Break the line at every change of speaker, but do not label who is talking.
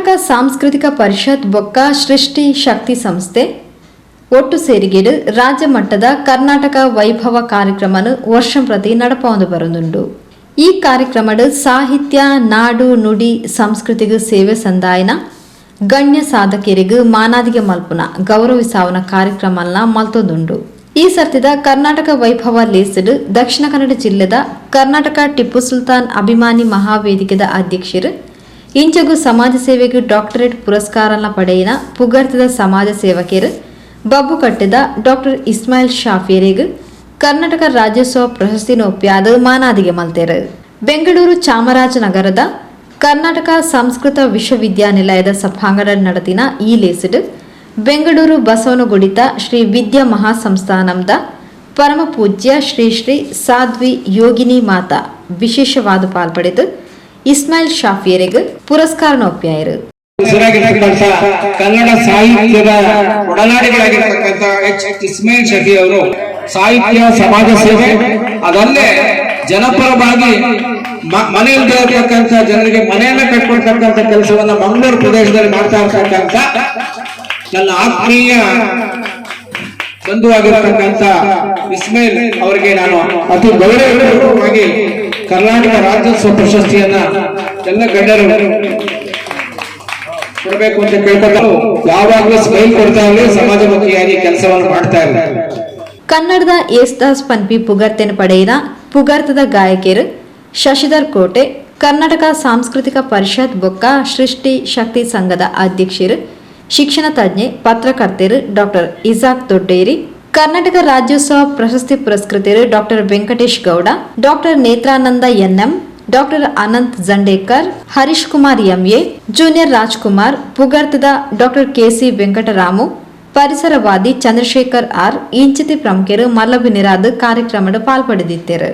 Karnataka ಸಾಂಸ್ಕೃತಿಕ ಪರಿಷತ್ ಬೊಕ್ಕ ಸೃಷ್ಟಿ ಶಕ್ತಿ ಸಂಸ್ಥೆ ಒಟ್ಟು ಸೇರಿಗೆಡು ರಾಜ್ಯ ಮಟ್ಟದ ಕರ್ನಾಟಕ ವೈಭವ ಕಾರ್ಯಕ್ರಮನು ವರ್ಷ ಪ್ರತಿ ನಡಪಾವೊಂದು ಬರೊಂದುಂಡು. ಈ ಕಾರ್ಯಕ್ರಮಡ್ ಸಾಹಿತ್ಯ, ನಾಡು ನುಡಿ, ಸಂಸ್ಕೃತಿಗೆ ಸೇವೆ ಸಂದಾಯನ ಗಣ್ಯ ಸಾಧಕರಿಗೆ ಮಾನಾದಿಗೆ ಮಲ್ಪುನ, ಗೌರವಿಸಾವನ ಕಾರ್ಯಕ್ರಮನ ಮಲ್ತೊಂದುಂಡು. ಈ ಸರ್ತಿದ ಕರ್ನಾಟಕ ವೈಭವ ಲೇಸ್ಡ್ ದಕ್ಷಿಣ ಕನ್ನಡ ಜಿಲ್ಲೆದ ಕರ್ನಾಟಕ ಟಿಪ್ಪು ಸುಲ್ತಾನ್ ಅಭಿಮಾನಿ ಮಹಾವೇದಿಕೆದ ಅಧ್ಯಕ್ಷರು, ಇಂಚಗು ಸಮಾಜ ಸೇವೆಗೆ ಡಾಕ್ಟರೇಟ್ ಪುರಸ್ಕಾರನ ಪಡೆಯಿನ ಪುಗರ್ತಿದ ಸಮಾಜ ಸೇವಕರು ಬಬ್ಬು ಕಟ್ಟೆದ ಡಾಕ್ಟರ್ ಇಸ್ಮಾಯಿಲ್ ಶಾಫಿಯರಿಗೆ ಕರ್ನಾಟಕ ರಾಜ್ಯೋತ್ಸವ ಪ್ರಶಸ್ತಿ ಒಪ್ಪಿಯಾದ ಮಾನಾದಿಗೆ ಮಲ್ತೇರು. ಬೆಂಗಳೂರು ಚಾಮರಾಜನಗರದ ಕರ್ನಾಟಕ ಸಂಸ್ಕೃತ ವಿಶ್ವವಿದ್ಯಾನಿಲಯದ ಸಭಾಂಗಣ ನಡೆದಿನ ಈ ಲೇಸ್ಡ್ ಬೆಂಗಳೂರು ಬಸವನಗುಡಿತ ಶ್ರೀ ವಿದ್ಯಾ ಮಹಾಸಂಸ್ಥಾನಂದ ಪರಮಪೂಜ್ಯ ಶ್ರೀ ಶ್ರೀ ಸಾಧ್ವಿ ಯೋಗಿನಿ ಮಾತಾ ವಿಶೇಷವಾದ ಪಾಲ್ಪಡೆದು ಇಸ್ಮಾಯಿಲ್ ಶಾಫಿಯರಿಗೆ ಪುರಸ್ಕಾರ ಒಪ್ಪಿಯಾಯರು.
ಹೆಸರಾಗಿರ್ತಕ್ಕಂಥ, ಕನ್ನಡ ಸಾಹಿತ್ಯದ ಒಡನಾಡಿಗಳಾಗಿರ್ತಕ್ಕಂಥ ಎಚ್ ಇಸ್ಮಾಯಿಲ್ ಶಫಿ ಅವರು ಸಾಹಿತ್ಯ, ಸಮಾಜ ಸೇವೆ, ಅದಲ್ಲದೆ ಜನಪರವಾಗಿ ಮನೆ ಇಲ್ಲದೆ ಇರತಕ್ಕಂಥ ಜನರಿಗೆ ಮನೆಯನ್ನ ಕಟ್ಕೊಡ್ತಕ್ಕಂಥ ಕೆಲಸವನ್ನ ಮಂಗಳೂರು ಪ್ರದೇಶದಲ್ಲಿ ಮಾಡ್ತಾ ಇರ್ತಕ್ಕಂಥ ನನ್ನ ಆತ್ಮೀಯ ಬಂಧುವಾಗಿರ್ತಕ್ಕಂಥ ಇಸ್ಮಾಯಿಲ್ ಅವರಿಗೆ ನಾನು ಅತಿ ಗೌರವಪೂರ್ವಕವಾಗಿ ಕರ್ನಾಟಕ ರಾಜ್ಯೋತ್ಸವ ಪ್ರಶಸ್ತಿಯನ್ನ ಎಲ್ಲ ಗಣ್ಯರು ಕೊಡಬೇಕು ಅಂತ ಕೇಳ್ಕೊಂಡು, ಯಾವಾಗಲೂ ಸ್ಮೈಲ್ ಕೊಡ್ತಾ ಇರಲಿ, ಸಮಾಜಮುಖಿಯಾಗಿ ಕೆಲಸವನ್ನು ಮಾಡ್ತಾ ಇರಲಿ.
ಕನ್ನಡದ ಯೇಸುದಾಸ್ ಪನ್ಪಿ ಪುಗರ್ತೆನ ಪಡೆಯಿನ ಪುಗರ್ತದ ಗಾಯಕಿಯರು ಶಶಿಧರ್ ಕೋಟೆ, ಕರ್ನಾಟಕ ಸಾಂಸ್ಕೃತಿಕ ಪರಿಷತ್ ಬೊಕ್ಕ ಸೃಷ್ಟಿ ಶಕ್ತಿ ಸಂಘದ ಅಧ್ಯಕ್ಷರು, ಶಿಕ್ಷಣ ತಜ್ಞೆ, ಪತ್ರಕರ್ತರು ಡಾಕ್ಟರ್ ಇಸಾಕ್ ದೊಡ್ಡೇರಿ, ಕರ್ನಾಟಕ ರಾಜ್ಯೋತ್ಸವ ಪ್ರಶಸ್ತಿ ಪುರಸ್ಕೃತರು doctor Venkatesh Gowda, doctor Netrananda N M, doctor Ananth Jandekar, Harish Kumar MA, junior Rajkumar, ಪುಗರ್ತದ doctor KC Venkataramu, ಪರಿಸರವಾದಿ Chandrashekar ಆರ್ ಇಂಚಿತಿ ಪ್ರಮುಖರು ಮಲ್ಲಬಿನಿರಾದ್ ಕಾರ್ಯಕ್ರಮದ ಪಾಲ್ಪಡೆದಿದ್ದರು.